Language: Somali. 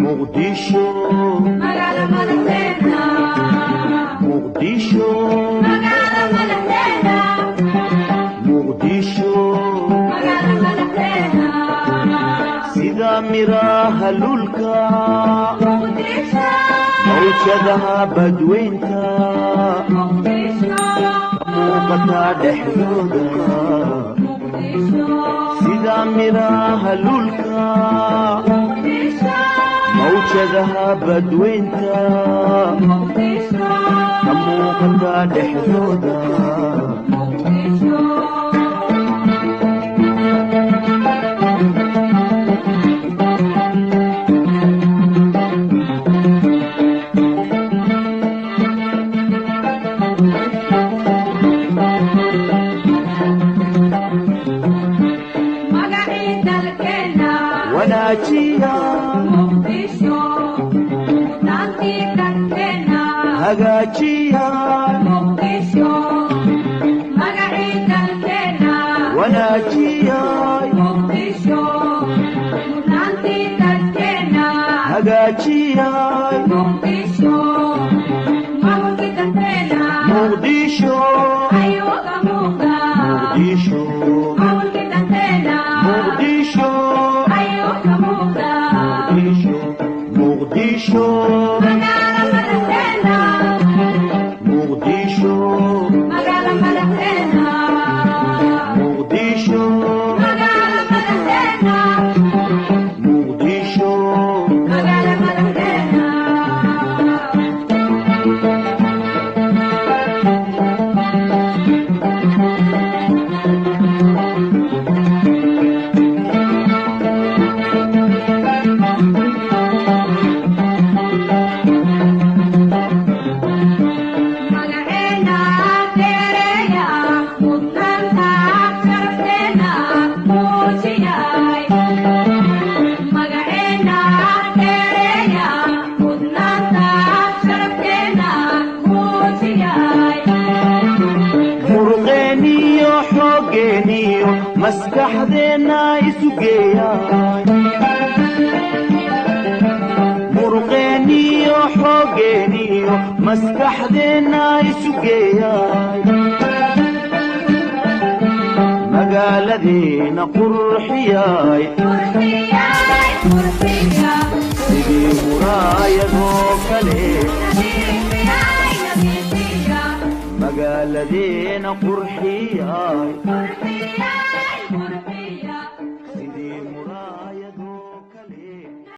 Muqdisho, Muqdisho, Muqdisho, sida miraha lulka, mawjadaha badweynta, muuqata dhexdooda, sida miraha lulka, mawjadaha badweynta, ka muuqata dhexdooda. Wanaajiya, hagaajiya, wanaajiya, hagaajiya. Muqdisho, Muqdisho, Muqdisho, Muqdisho, Muqdisho, Muqdisho, Muqdisho, Muqdisho. Muruqeeniyo xooggeeniyo maskaxdeenna isu geeyay, muruqeeniyo xooggeeniyo maskaxdeenna isu geeyay, magaaladeena qurxiyay sidii muraayadoo kale, magaaladeena qurxiyay.